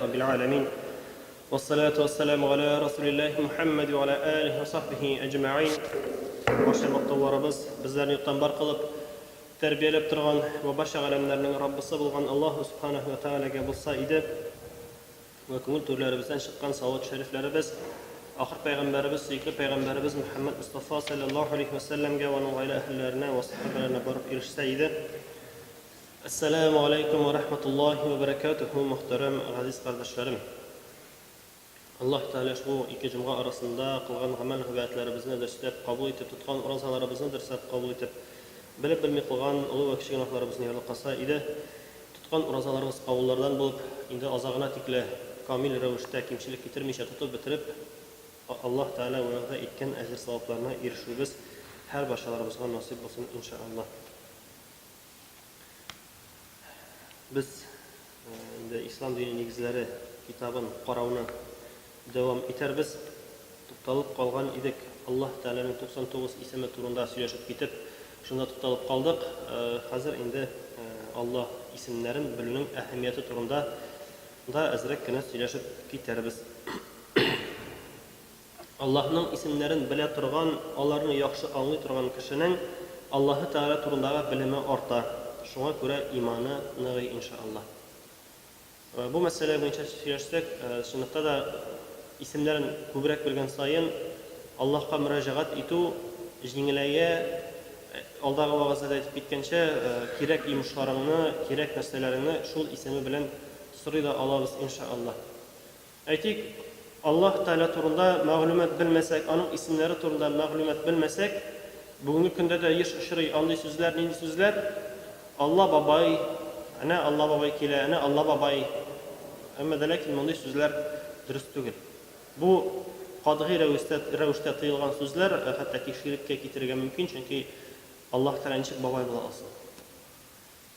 رب العالمين والصلاة والسلام على رسول الله محمد وعلى آله وصحبه أجمعين. Барча мактауларыбыз безләрне юктан бар кылып, тәрбияләп торган вә барча галәмнәрнең Раббысы булган Аллаһу Субханаһу ва Тәгаләгә булса иде. Вә күңел түрләребездән чыккан салават-шәрифләребез ахыр пәйгамбәребез, сөекле пәйгамбәребез Мөхәммәд Мостафа салләллаһу алейһи вә сәлләмгә вә аның гаилә әһелләренә вә сахабәләренә барып ирешсә иде. Әссәләмү алейкум вә рахматуллаһи вә бәрәкәтүһү, мөхтәрәм газиз кардәшләрем! Аллаһ Тәгалә ошбу ике җомга арасында кылган гамәл-гыйбадәтләребезне дөресләп кабул итеп, тоткан уразаларыбызны дөресләп кабул итеп, белеп-белми кылган олы вә кече гөнаһларыбызны ярлыкаса иде. Тоткан уразаларыбыз кабуллардан булып, инде азагына тикле камил рәвештә, кимчелек китермичә тотып бетереп, Аллаһ Тәгалә вәгъдә иткән әҗер-савапларына ирешүебез һәрбарчаларыбызга насыйп булсын, иншаАллаһ. Без инде Ислам дине нигезләре китабын карауны дәвам итәрбез. Тукталып калган идек. Аллаһ Тәгаләнең 99 исеме турында сөйләшеп китеп, шунда тукталып калдык. Хәзер инде Аллаһ исемнәрен белүнең әһәмияте турында да әзрәк кенә сөйләшеп китәрбез. Аллаһның исемнәрен белә торган, аларны яхшы аңлый торган кешенең Аллаһы Тәгалә турындагы белеме арта, шуңа күрә иманы ныгый, иншаАллаһ. Бу мәсьәлә буенча сөйләшсәк, чынлыкта да исемнәрен күбрәк белгән саен Аллаһка мөрәҗәгать итү җиңеләя, алдагы вәгазьдә дә әйтеп киткәнчә, кирәк йомышларыңны, кирәк нәрсәләреңне шул исеме белән сорый да алабыз, иншаАллаһ. Әйтик, Аллаһ Тәгалә турында мәгълүмат белмәсәк, Аның исемнәре турында мәгълүмат белмәсәк, бүгенге көндә дә еш очрый андый сүзләр, нинди сүзләр? Алла бабай, әнә Алла бабай килә, әнә Алла бабай. Әмма дә ләкин мондый сүзләр дөрес түгел. Бу катгый рәвештә, рәвештә тыелган сүзләр, хәтта ки ширеккә китерергә мөмкин, чөнки Аллаһ Тәгалә ничек бабай була алсын?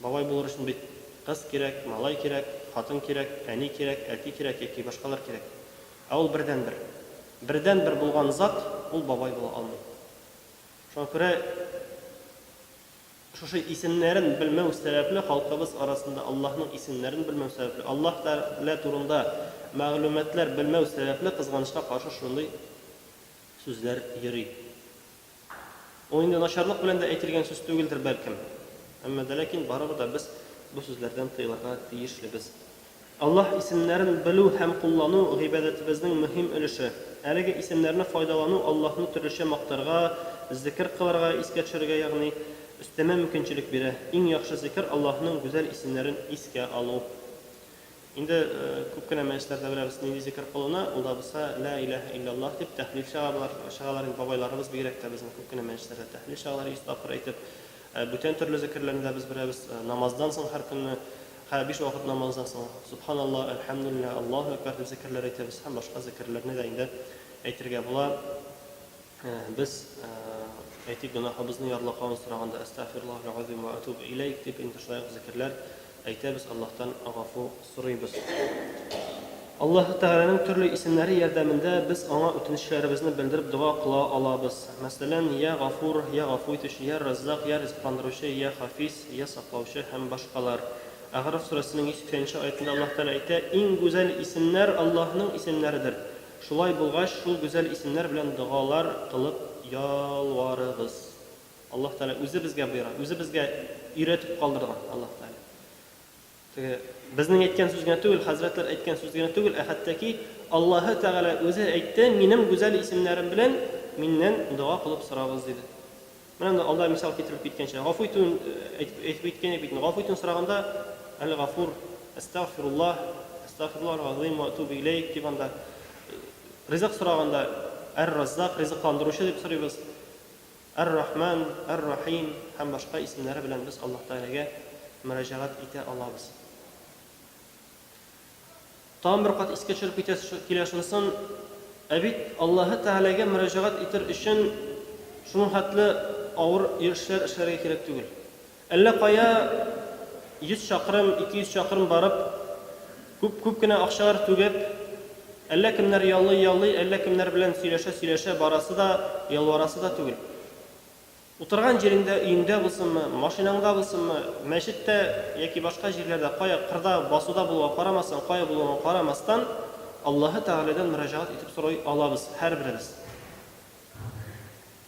Бабай булыр өчен бит кыз кирәк, малай кирәк, хатын кирәк, әни кирәк, әти кирәк яки башкалар кирәк. Ә ул бердәнбер. Бердәнбер булган зат ул бабай була алмый. Шуңа күрә шушы исемнәрен белмәү сәбәпле халкыбыз арасында Аллаһның исемнәрен белмәү сәбәпле, Аллаһ Тәгалә турында мәгълүматлар белмәү сәбәпле кызганычка каршы шундый сүзләр йөри. Ул инде начарлык белән дә әйтелгән сүз түгелдер, бәлкем. Әмма дә ләкин барыбер дә без бу сүзләрдән тыелырга тиешлебез. Аллаһ исемнәрен белү һәм куллану, гыйбадәтебезнең мөһим өлеше. Әлеге исемнәрне файдалану Аллаһны төрлечә мактарга, зекер кылырга, искә төшерергә, ягъни өстәмә мөмкинчелек бирә. Иң яхшы зекер, Аллаһның гүзәл исемнәрен искә алу. Инде күп кенә мәҗлесләрдә беләбез нинди зикер кылуны, ул да булса Лә иләһә илляллаһ дип тәһлил чыгаралар, чыгалар инде бабайларыбыз бигрәк тә безнең күп кенә мәҗлесләрдә тәһлил чыгалар 100 тапкыр әйтеп. Бүтән төрле зикерләрне дә без беләбез. Намаздан соң һәр көнне, һәр биш вакыт намаздан соң Субханаллаһ, әлхәмдүлилләһ, Аллаһу әкбәр дип зикерләр әйтәбез һәм башка зикерләрне дә инде әйтергә була. Без, әйтик, гөнаһыбызны ярлыкавын сораганда, Әстәгъфируллаһил газыйм вә әтүбү иләйк дип инде шулай ук зикерләр әйтәбез, Аллаһтан гафу сорыйбыз. Аллаһы Тәгаләнең төрле исемнәре ярдәмендә без Аңа үтенечләребезне белдереп дога кыла алабыз. Мәсәлән, Йә Гафур, Йә Гафу итүче, Йә Рәззак, Йә Ризыкландыручы, Йә Хафиз, Йә Саклаучы һәм башкалар. Әгъраф сүрәсенең 180 нче аятендә Аллаһ Тәгалә әйтә, Иң гүзәл исемнәр Аллаһның исемнәредер. Шулай булгач, шул гүзәл исемнәр белән догалар кылып ялварыгыз. Аллаһ Тәгалә үзе безгә боера, үзе безгә өйрәтеп калдырган Аллаһ Тәгалә. Теге безнең әйткән сүз генә түгел, хәзрәтләр әйткән сүз генә түгел, ә хәтта ки Аллаһы Тәгалә үзе әйтте, минем гүзәл исемнәрем белән миннән дога кылып сорагыз, диде. Менә анда алда мисал китереп киткәнчә, гафу итүен әйтеп, әйтеп киткән идек бит инде. Гафу итүен сораганда, Әл-Гафур, Әстәгъфируллаһ, Әстәгъфируллаһ аль-газыйм ва әтүбү иләйк дип анда ризык сораганда, Әр-Раззак, ризыкландыручы дип сорыйбыз. Әр-Рахман, Әр-Рахим һәм башка исемнәре белән без Аллаһ Тәгаләгә мөрәҗәгать итә алабыз. Тагын бер кат искә төшереп китәсе килә шунысын, ә бит Аллаһы Тәгаләгә мөрәҗәгать итер өчен шуның хәтле авыр эшләр эшләргә кирәк түгел. Әллә кая 100 чакрым, 200 чакрым барып, күп күп кенә акчалар түгеп, әллә кемнәр яллый-яллый, әллә кемнәр белән сөйләшә-сөйләшә барасы да, ялварасы да түгел. Утырган җиреңдә, өеңдә булсынмы, машинаңда булсынмы, мәчеттә яки башка җирләрдә, кая, кырда, басуда булуга карамастан, кая булуыңа карамастан, Аллаһы Тәгаләдән мөрәҗәгать итеп сорый алабыз һәрберебез.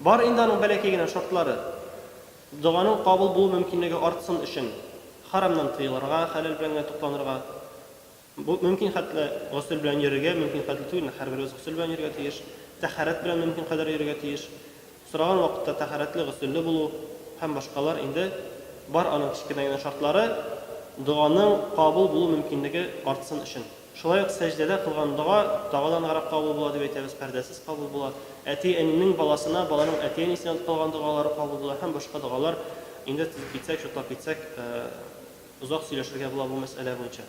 Бар инде аның бәләкәй генә шартлары. Доганың кабул булу мөмкинлеге артсын өчен, харамнан тыелырга, хәләл белән генә тукланырга, Бу мөмкин хәтле госел белән йөрергә, мөмкин хәтле түгел, һәрберебез госел белән йөрергә тиеш. Тәһарәт белән мөмкин кадәр йөрергә тиеш. Сораган вакытта тәһарәтле, госелле булу һәм башкалар инде бар аның кечкенә генә шартлары, доганың кабул булу мөмкинлеге артсын өчен. Шулай ук сәҗдәдә кылган дога тагы да ныграк кабул була дип әйтәбез, пәрдәсез кабул була. Әти-әнинең баласына, баланың әти-әнисенә кылган догалары кабул була һәм башка догалар инде тезеп китсәк, чутлап китсәк, Озак сөйләшергә була бу мәсьәлә буенча.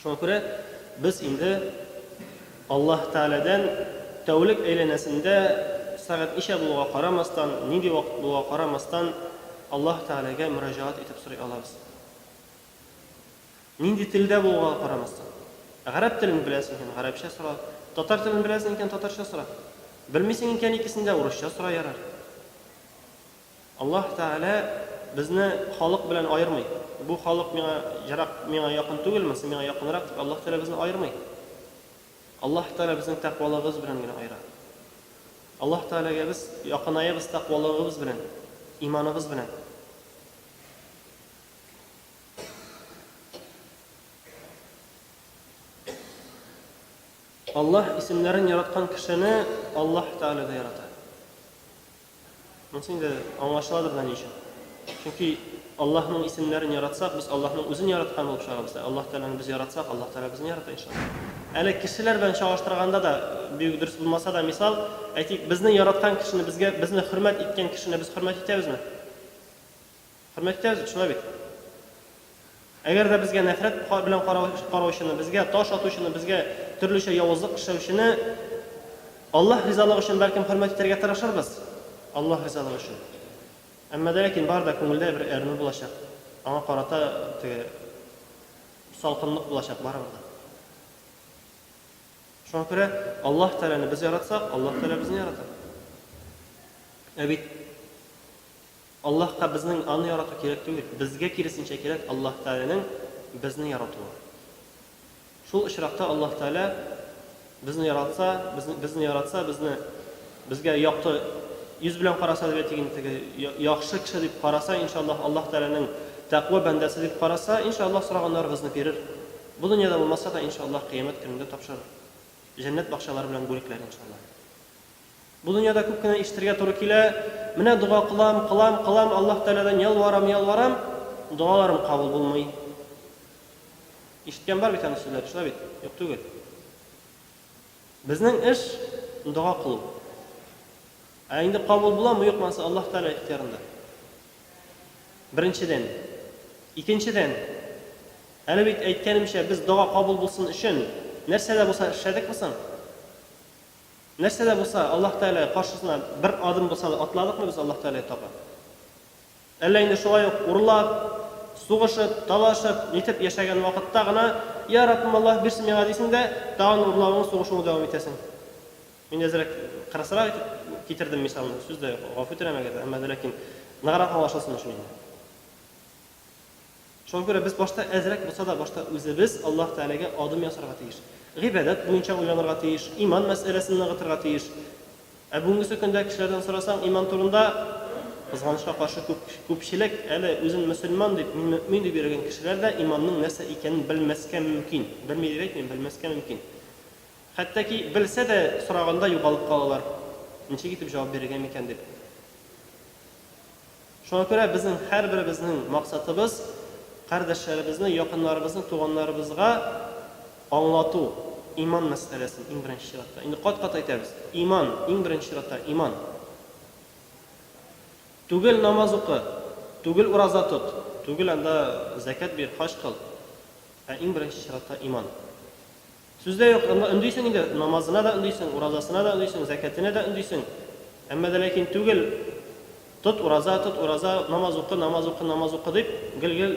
Шуңа күрә без инде Аллаһ Тәгаләдән тәүлек әйләнәсендә сәгать ничә булуга карамастан, нинди вакыт булуга карамастан, Аллаһ Тәгаләгә мөрәҗәгать итеп сорый алабыз. Нинди телдә булуга карамастан. Гарәп телен беләсең икән, гарәпчә сора. Татар телен беләсең икән, татарча сора. Белмисең икән икесен дә, урысча сора ярар. Аллаһ Тәгалә безне халык белән аермый. Бу халык миңа ерак, миңа якын түгел, монысы миңа якынрак дип Аллаһ Тәгалә безне аермый. Аллаһ Тәгалә безнең тәкъвалыгыбыз белән генә аера. Аллаһ Тәгаләгә без якынаябыз тәкъвалыгыбыз белән, иманыбыз белән. Аллаһ исемнәрен яраткан кешене Аллаһ Тәгалә дә ярата. Монысы инде аңлашыладыр да ни өчен. Чөнки Аллаһның исемнәрен яратсак, без Аллаһның үзен яраткан булып чыгабыз. Ә Аллаһ Тәгаләне без яратсак, Аллаһ Тәгалә безне ярата, иншаллаһ. Әле кешеләр белән чагыштырганда да бик дөрес булмаса да, мисал, әйтик, безне яраткан кешене, безгә безне хөрмәт иткән кешене без хөрмәт итәбезме? Хөрмәт итәбез бит, шулай бит? Әгәр дә безгә нәфрәт белән караучыны, безгә таш атучыны, безгә төрлечә явызлык эшләүчене Аллаһ ризалыгы өчен бәлкем хөрмәт итәргә тырышырбыз. Аллаһ ризалыгы өчен. Әмма дә ләкин бар да күңелдә бер әрнү булачак. Аңа карата теге салкынлык булачак барыбер дә. Шуңа күрә Аллаһ Тәгаләне без яратсак, Аллаһ Тәгалә безне ярата. Ә бит Аллаһка безнең Аны ярату кирәк түгел, безгә киресенчә кирәк Аллаһ Тәгаләнең безне яратуы. Шул очракта Аллаһ Тәгалә безне яратса, безне, безне яратса, безне безгә якты йөз белән караса дип әйтик инде, теге яхшы кеше дип караса, иншаллаһ, Аллаһ Тәгаләнең тәкъва бәндәсе дип караса, иншаллаһ, сораганнарыбызны бирер. Бу дөньяда булмаса да, иншаллаһ, кыямәт көнендә тапшырыр. Җәннәт бакчалары белән бүләкләр, иншаллаһ. Бу дөньяда күп кенә ишетергә туры килә, Менә дога кылам, кылам, кылам, Аллаһ Тәгаләдән ялварам, ялварам, догаларым кабул булмый. Ишеткән бар бит андый сүзләр, шулай бит? Юк түгел. Безнең эш дога кылу. Ә инде кабул буламы, юкмы, анысы Аллаһ Тәгалә ихтыярында. Беренчедән. Икенчедән, әле бит әйткәнемчә, без дога кабул булсын өчен нәрсә дә булса эшләдекме соң? Нәрсә дә булса, Аллаһ Тәгалә каршысына бер адым булса да атладыкмы без Аллаһ Тәгаләгә таба? Әллә инде шулай ук урлап, сугышып, талашып, нитеп яшәгән вакытта гына, Я Раббым, Аллаһ бирсен миңа дисең дә, тагын урлавыңны, сугышуыңны дәвам итәсең. Мин әзрәк кырысрак итеп китердем мисалны, сүз дә юк, гафу итәрем әгәр дә, әмма дә ләкин ныграк аңлашылсын өчен инде. Шуңа күрә без башта әзрәк булса да башта үзебез Аллаһ Тәгаләгә адым ясарга тиеш. Гыйбадәт буенча уйланырга тиеш, иман мәсьәләсен ныгытырга тиеш. Ә бүгенгесе көндә кешеләрдән сорасаң иман турында, кызганычка каршы күп күпчелек әле үзен мөселман дип, мин мөэмин дип йөргән кешеләр дә иманның нәрсә икәнен белмәскә мөмкин. Белми дип әйтмим, белмәскә мөмкин. Хәтта ки белсә дә сораганда югалып калалар. Ничек итеп җавап бирергә микән дип. Шуңа күрә безнең һәрберебезнең максатыбыз, кардәшләребезне, якыннарыбызны, туганнарыбызга аңлату, иман мәсьәләсен иң беренче чиратта. Инде кат-кат әйтәбез, иман, иң беренче чиратта иман. Түгел намаз укы, түгел ураза тот, түгел анда зәкят бир, хаҗ кыл, ә иң беренче чиратта иман. Сүз дә юк, анда өндисең инде, намазына да өндисең, уразасына да өндисең, зәкятенә дә өндисең. Әмма дә ләкин түгел, тот ураза, тот ураза, намаз укы, намаз укы, намаз укы дип, гел-гел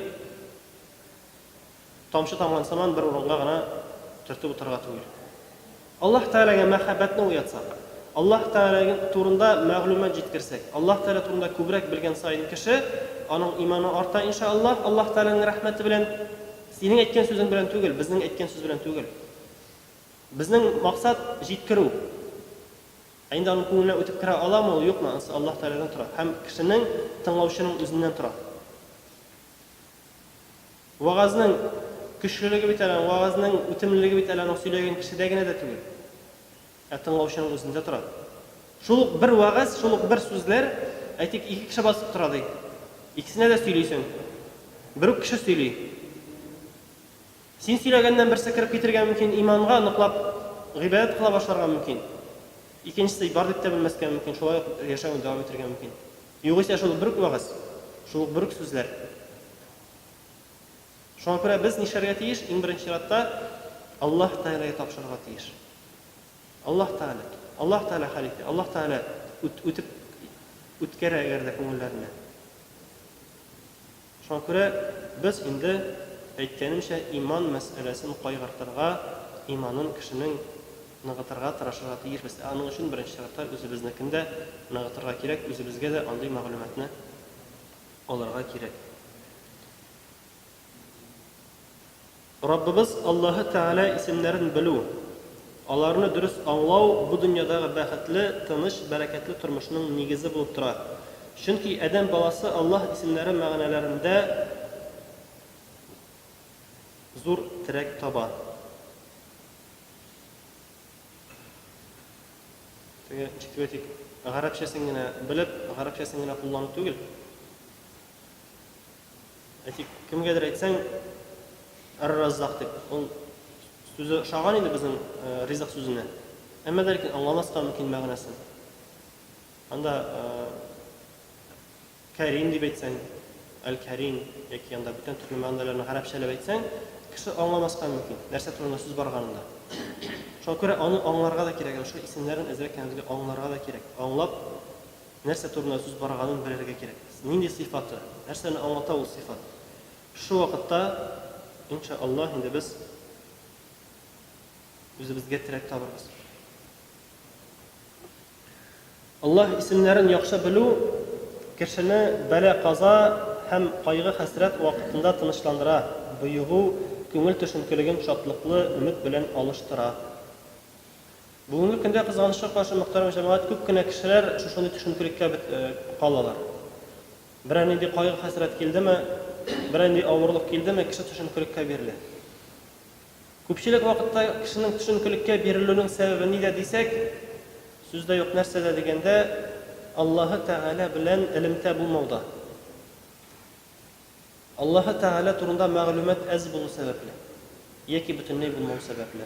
тамчы тамган сыман бер урынга гына төртеп утырырга түгел. Аллаһ Тәгаләгә мәхәббәтне уятсак, Аллаһ Тәгалә турында мәгълүмат җиткерсәк, Аллаһ Тәгалә турында күбрәк белгән саен кеше, аның иманы арта, иншаАллаһ, Аллаһ Тәгаләнең рәхмәте белән, синең әйткән сүзең белән түгел, безнең әйткән сүз белән түгел. Безнең максат, җиткерү. Ә инде аның күңеленә үтеп керә аламы ул, юкмы, анысы Аллаһ Тәгаләдән тора һәм кешенең, тыңлаучының үзеннән тора. Вәгазьнең көчлелеге бит әле, вәгазьнең үтемлелеге бит әле аның сөйләгән кешедә генә дә түгел. Ә тыңлаучының үзендә тора. Шул ук бер вәгазь, шул ук бер сүзләр, әйтик, ике кеше басып тора ди. Икесенә дә сөйлисең. Бер үк кеше сөйли. Син сөйләгәннән берсе кереп китергә мөмкин иманга, ныклап гыйбадәт кыла башларга мөмкин. Икенчесе бар дип тә белмәскә мөмкин, шулай ук яшәвен дәвам итергә мөмкин. Югыйсә шул бер үк вәгазь, шул ук бер үк сүзләр. Шуңа күрә без нишләргә тиеш? Иң беренче чиратта Аллаһ Тәгаләгә тапшырырга тиеш. Аллаһ Тәгалә, Аллаһ Тәгалә хәл итә, Аллаһ Тәгалә үтеп үткәрә әгәр дә күңелләренә. Шуңа күрә без инде әйткәнемчә иман мәсьәләсен кайгыртырга, иманын кешенең ныгытырга тырышырга тиешбез. Ә аның өчен беренче чиратта үзебезнекен дә ныгытырга кирәк, үзебезгә дә андый мәгълүматны алырга кирәк. Раббыбыз Аллаһы Тәгалә исемнәрен белү, аларны дөрес аңлау бу дөньядагы бәхетле, тыныч, бәрәкәтле тормышның нигезе булып тора. Чөнки адәм баласы Аллаһ исемнәре мәгънәләрендә зур терәк таба. Теге, ничек дип әйтик, гарәпчәсен генә белеп, гарәпчәсен генә куллану түгел. Әйтик, кемгәдер әйтсәң, Ар-Раззак дип, ул сүзе ошаган инде безнең э, ризык сүзенә. Әмма дә ләкин аңламаска мөмкин мәгънәсен. Анда э, Кәрим дип әйтсәң, Әл-Кәрим яки анда бүтән төрле мәгънәләрне гарәпчәләп әйтсәң, кеше аңламаска мөмкин, нәрсә турында сүз барганын да. Шуңа күрә аны аңларга да кирәк, шул исемнәрен әзрәк кенә безгә аңларга да кирәк. Аңлап, Нәрсә турында сүз барганын белергә кирәк. Нинди сыйфаты, нәрсәне аңлата ул сыйфат. Шушы вакытта, инша Аллаһ, инде без үзебезгә терәк табырбыз. Аллаһ исемнәрен яхшы белү кешене бәла-каза һәм кайгы-хәсрәт вакытында тынычландыра, боегу, күңел төшенкелеген шатлыклы өмет белән алыштыра. Бүгенге көндә, кызганычка каршы, мөхтәрәм җәмәгать, күп кенә кешеләр шушындый төшенкелеккә калалар. Берәр нинди кайгы-хәсрәт килдеме, берәр нинди авырлык килдеме, кеше төшенкелеккә бирелә. Күпчелек вакытта кешенең төшенкелеккә бирелүнең сәбәбе нидә дисәк, сүз дә юк, нәрсәдә дигәндә, Аллаһы Тәгалә белән элемтә булмауда. Аллаһы Тәгалә турында мәгълүмат әз булу сәбәпле яки бөтенләй булмау сәбәпле.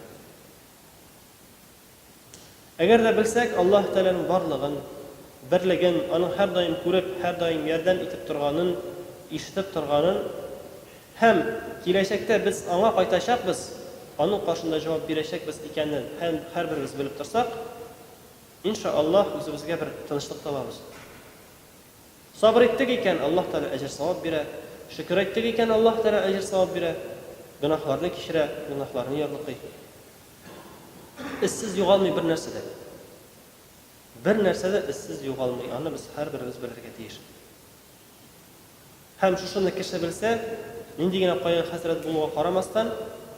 Әгәр дә белсәк, Аллаһ Тәгаләнең барлыгын, берлеген, аның һәрдаим күреп, һәрдаим ярдәм итеп торганын, ишетеп торганын һәм киләчәктә без Аңа кайтачакбыз, Аның каршында җавап бирәчәкбез икәнен һәм һәрберебез белеп торсак, инша Аллаһ, үзебезгә бер тынычлык табабыз. Сабыр иттек икән, Аллаһ Тәгалә әҗер-савап бирә. Шөкер әйттек икән, Аллаһ Тәгалә әҗер-савап бирә. Гөнаһларны кичерә, гөнаһларны ярлыкый. Эзсез югалмый бер нәрсә дә. Бер нәрсә дә эзсез югалмый, аны без һәрберебез белергә тиеш. Һәм шушыны кеше белсә, нинди генә кайгы-хәсрәт булуга карамастан,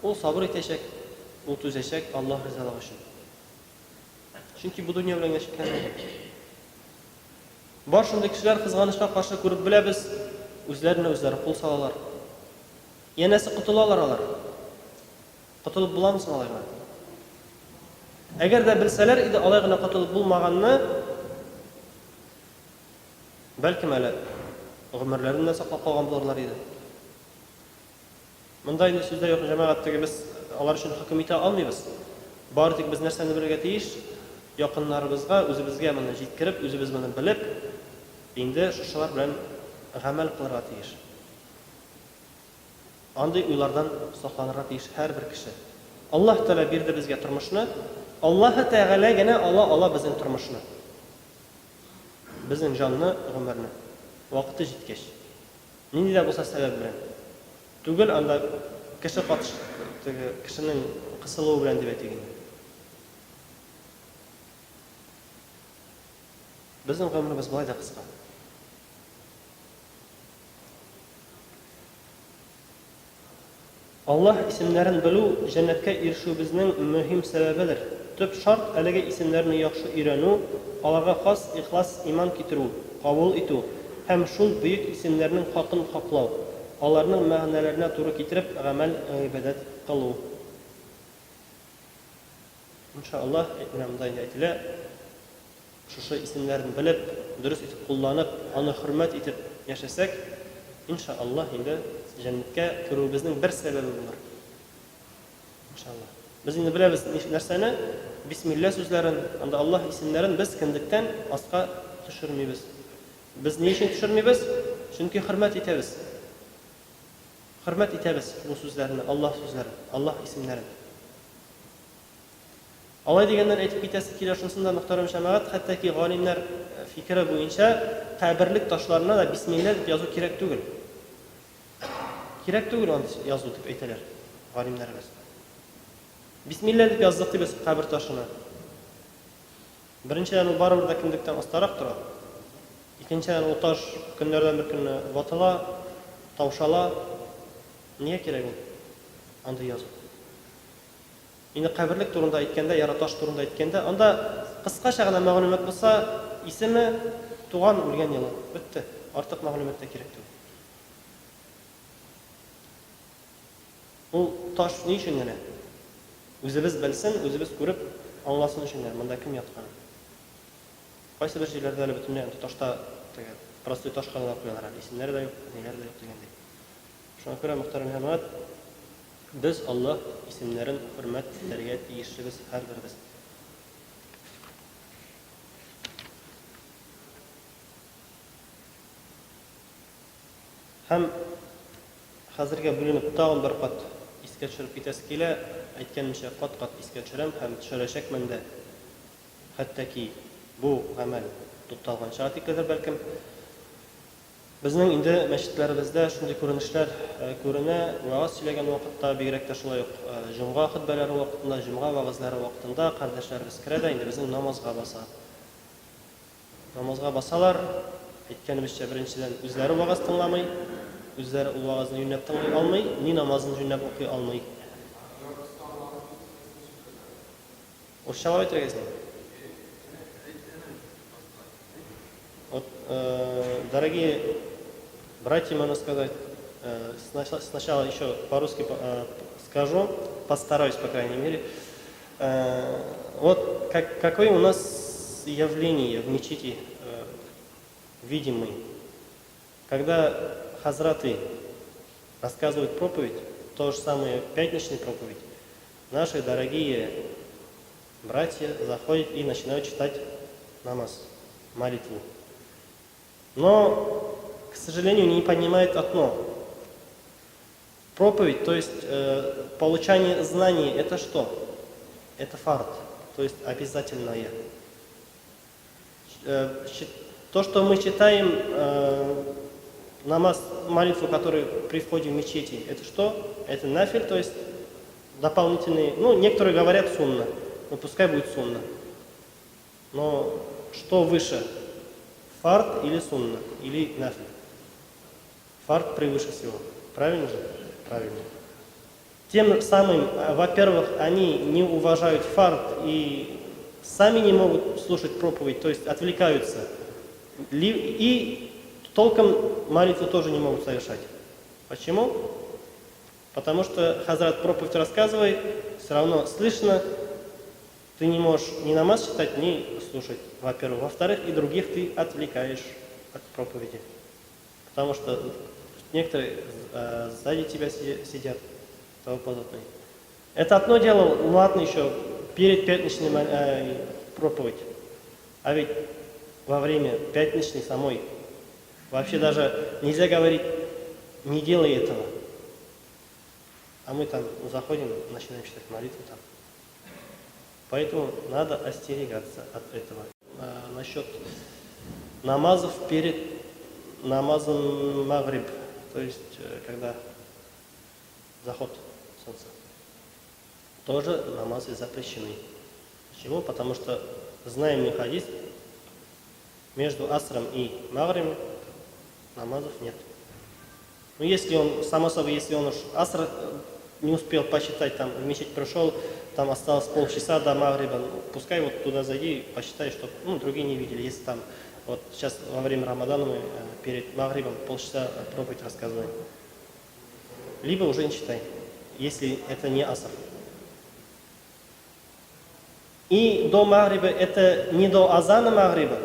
ул сабыр итәчәк, ул түзәчәк Аллаһ ризалыгы өчен. Чөнки бу дөнья белән генә чикләнмәгән. Бар шундый кешеләр, кызганычка каршы күреп беләбез, үзләренә үзләре кул салалар. Янәсе котылалар алар. Котылып буламы соң алай гына? Әгәр дә белсәләр иде алай гына котылып булмаганны, бәлкем әле гомерләрен дә саклап калган булырлар иде. Монда инде сүз дә юк, җәмәгать, теге без алар өчен хөкем итә алмыйбыз. Бары тик без нәрсәне белергә тиеш? Якыннарыбызга, үзебезгә моны җиткереп, үзебез моны белеп, инде шушылар белән гамәл кылырга тиеш. Андый уйлардан сакланырга тиеш һәрбер кеше. Аллаһ Тәгалә бирде безгә тормышны, Аллаһы Тәгалә генә ала ала безнең тормышны. Безнең җанны, гомерне. Вакыты җиткәч. Нинди дә булса сәбәп белән. Түгел, анда кеше катыш, теге кешенең кысылуы белән дип әйтик инде. Безнең гомеребез болай да кыска. Аллаһ исемнәрен белү җәннәткә ирешүебезнең мөһим сәбәбедер. Төп шарт, әлеге исемнәрне яхшы өйрәнү, аларга хас ихлас иман китерү, кабул итү һәм шул бөек исемнәрнең хакын хаклау, аларның мәгънәләренә туры китереп гамәл-гыйбадәт кылу. ИншаАллаһ, менә монда инде әйтелә, шушы исемнәрен белеп, дөрес итеп кулланып, аны хөрмәт итеп яшәсәк, иншаАллаһ, инде җәннәткә керүебезнең бер сәбәбе булыр. ИншаАллаһ. Без инде беләбез нәрсәне, бисмилла сүзләрен, анда Аллаһ исемнәрен без кендектән аска төшермибез. Без ни өчен төшермибез? Чөнки хөрмәт итәбез. Хөрмәт итәбез бу сүзләрне, Аллаһ сүзләрен, Аллаһ исемнәрен. Алай дигәннән әйтеп китәсе килә шунысын да, мөхтәрәм җәмәгать, хәтта ки галимнәр фикере буенча каберлек ташларына да бисмилла дип язу кирәк түгел. Кирәк түгел аны язу дип әйтәләр галимнәребез. Бисмилла дип яздык ди без кабер ташына. Беренчедән, ул барыбер дә кендектән астарак тора. Икенчедән, ул таш көннәрдән бер көнне ватыла, таушала. Нигә кирәк ул андый язу? Инде каберлек турында әйткәндә, яра таш турында әйткәндә, анда кыскача гына мәгълүмат булса, исеме, туган, үлгән елы. Бетте. Артык мәгълүмат та кирәк түгел. Ул таш ни өчен генә? Үзебез белсен, үзебез күреп, аңласын өчен генә, монда кем ятканын. Кайсы бер җирләрдә әле бөтенләй андый ташта теге простой таш кына куялар әле, исемнәре дә юк, ниләре дә юк дигәндәй. Шуңа күрә, мөхтәрәм җәмәгать, без Аллаһ исемнәрен хөрмәт итәргә тиешлебез һәрберебез. Һәм хәзергә бүленеп тагын бер кат искә төшереп китәсе килә, әйткәнемчә, кат-кат искә төшерәм һәм төшерәчәкмен дә, хәтта ки бу гамәл тукталганчыга тикледер, бәлкем. Безнең инде мәчетләребездә шундый күренешләр күренә, вәгазь сөйләгән вакытта, бигрәк тә шулай ук җомга хөтбәләре вакытында, җомга вәгазьләре вакытында кардәшләребез керә дә инде безнең намазга баса. Намазга басалар, әйткәнебезчә, беренчедән, үзләре вәгазь тыңламый, үзләре ул вәгазьне юньләп тыңлый алмый, ни намазын җүнләп укый алмый. Урысчалап әйтергә син? Вот, дорогие братья, можно сказать, сначала еще по-русски скажу, постараюсь, по крайней мере. Вот какое у нас явление в мечети видим мы. Когда хазраты рассказывают проповедь, то же самое пятничную проповедь, наши дорогие братья заходят и начинают читать намаз, молитву. Но, к сожалению, не понимают одно. Проповедь, то есть получание знаний, это что? Это фард, то есть обязательное. То, что мы читаем намаз, молитву, которую при входе в мечети, это что? Это нафиль, то есть дополнительные, ну, некоторые говорят сунна, но пускай будет сунна. Но что выше, фард или сунна, или нафиль? Фард превыше всего. Правильно же? Правильно. Тем самым, во-первых, они не уважают фард и сами не могут слушать проповедь, то есть отвлекаются. И толком молитву тоже не могут совершать. Почему? Потому что хазрат проповедь рассказывает, все равно слышно, ты не можешь ни намаз читать, ни слушать, во-первых. Во-вторых, и других ты отвлекаешь от проповеди. Потому что некоторые сзади тебя сидят, тому подобное. Это одно дело, ну ладно еще, перед пятничной проповедь. А ведь во время пятничной самой вообще даже нельзя говорить, не делай этого. А мы там заходим, начинаем читать молитву там. Поэтому надо остерегаться от этого. Насчет намазов перед намазом магриб, то есть когда заход солнца, тоже намазы запрещены. Почему? Потому что знаем мы хадис, Между асром и магрибом намазов нет. Ну, если он, само собой, если он уж аср не успел посчитать, там, в мечеть пришел, там осталось полчаса до магриба, ну, пускай вот туда зайди, посчитай, чтобы, ну, другие не видели. Если там, вот сейчас во время Рамадана мы перед магрибом полчаса проповедь рассказываем. Либо уже не читай, если это не аср. И до магриба это не до азана магриба,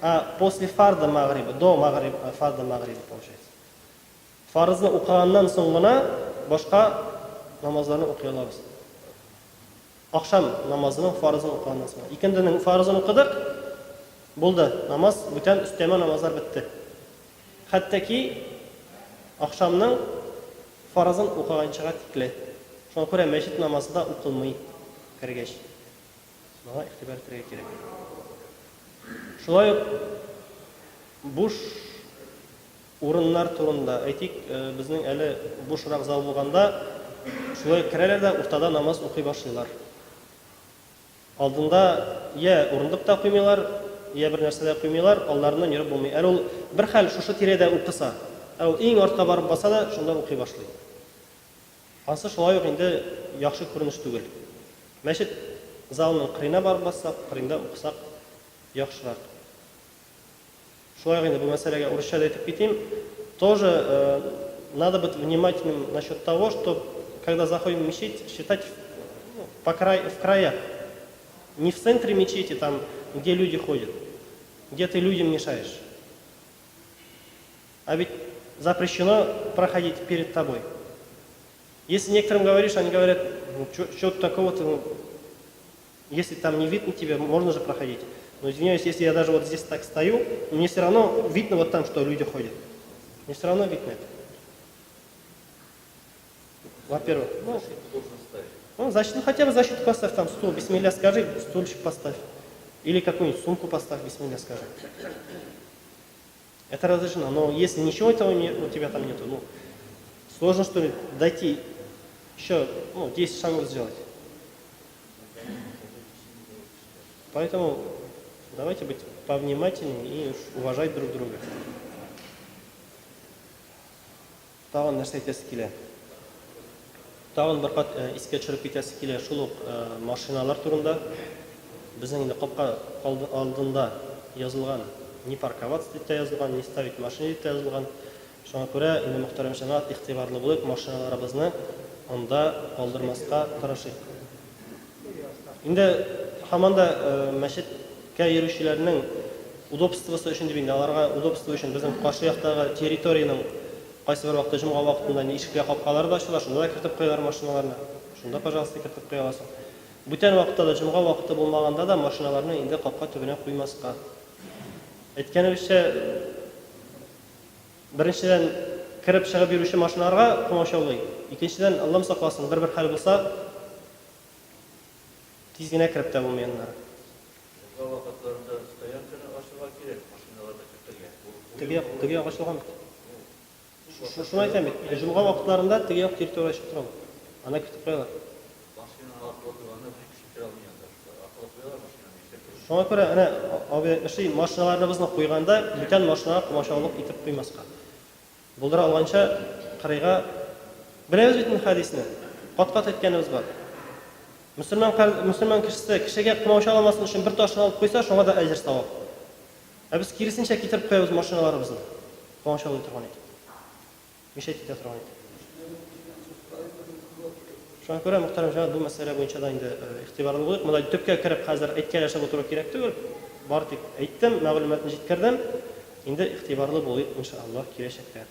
а после фарда магриба, до магриба, фарда магриба получается. Фарызны укыганнан соң гына башка намазларны укый алабыз. Ахшам намазының фарызын укыганнан соң. Икенденең фарызын укыдык, булды. Намаз, бүтән өстәмә намазлар бетте. Хәтта ки ахшамның фарызын укыганчыга тикле. Шуңа күрә мәчет намазы да укылмый кергәч. Моңа игътибар итәргә кирәк. Шулай ук буш урыннар турында әйтик, безнең әле бушрак зал булганда, шулай керәләр дә уртада намаз укый башлыйлар. Алдында йә урындык та куймыйлар, йә бер нәрсә дә куймыйлар, алларыннан йөреп булмый. Әле ул бер хәл шушы тирәдә укыса, ә ул иң артка барып баса да, шунда укый башлый. Ансы шулай ук инде яхшы күренеш түгел. Мәчет залының кырыена барып бассак, кырыенда укысак яхшырак. Шулай ук инде бу мәсьәләгә урысча да әйтеп китим. Тоже надо быть внимательным насчет того, что когда заходим в мечеть, считать ну, по край, в краях. Не в центре мечети, там, где люди ходят, где ты людям мешаешь. А ведь запрещено проходить перед тобой. Если некоторым говоришь, они говорят, ну, что такого-то, ну, если там не видно тебя, можно же проходить. Но извиняюсь, если я даже вот здесь так стою, мне все равно видно вот там, что люди ходят. Мне все равно видно это. Во-первых, ну, ну, защиту, хотя бы защиту поставь, там стул, бисмилля скажи, стульчик поставь. Или какую-нибудь сумку поставь, бисмилля скажи. Это разрешено. Но если ничего этого не, у тебя там нету, ну, сложно, что ли, дойти еще, ну, 10 шагов сделать. Поэтому давайте быть повнимательнее и уж уважать друг друга. Тагын нәрсә әйтәсе килә? Тагын бер кат искә төшереп китәсе килә шул ук машиналар турында. Безнең инде капка алдында язылган не парковаться дип тә язылган, не ставить машины дип тә язылган. Шуңа күрә инде, мөхтәрәм җәмәгать, игътибарлы булыйк, машиналарыбызны анда калдырмаска тырышыйк. Инде һаман да мәчеткә йөрүчеләрнең удобствосы өчен дип инде аларга удобство өчен безнең каршы яктагы территориянең кайсы бер вакытта җомга вакытында инде ишекләр капкалары да ачыла, шунда да кертеп куялар машиналарны. Шунда, пожалуйста, кертеп куя аласың. Бүтән вакытта да, җомга вакыты булмаганда да машиналарны инде капка төбенә куймаска. Әйткәнебезчә, Беренчедән, кереп чыгып йөрүче машиналарга комачаулый. Икенчедән, Аллам сакласын, бер-бер хәл булса, тиз генә кереп тә булмый аннары. Җомга вакытларында стоянканы ачырга кирәк, машиналарны кертергә. Теге як, теге як ачылган бит. Шуны әйтәм бит, җомга вакытларында теге як территория ачык тора ул. Анда кертеп куялар. Машинаны аркылы куйганда бер кеше керә алмый анда. Аркылы куялар машинаны, нишләп керми. Шуңа күрә әнә абый әйтмешли, машиналарыбызны куйганда бүтән машинага комачаулык итеп куймаска. Булдыра алганча кырыйга. Беләбез бит инде хәдисне. Кат-кат әйткәнебез бар. Мөселман мөселман кешесе кешегә комачауламасын өчен бер ташны алып куйса, шуңа да әҗер савап. Ә без киресенчә китереп куябыз машиналарыбызны. Комачаулый торган итеп. Мешать итә торган иде. Шуңа күрә, мөхтәрәм җәмәгать, бу мәсьәлә буенча да инде игътибарлы булыйк. Монда төпкә кереп хәзер әйткәләшеп утыру кирәк түгел. Бары тик әйттем, мәгълүматны җиткердем. Инде игътибарлы булыйк, иншаллаһ, киләчәктә.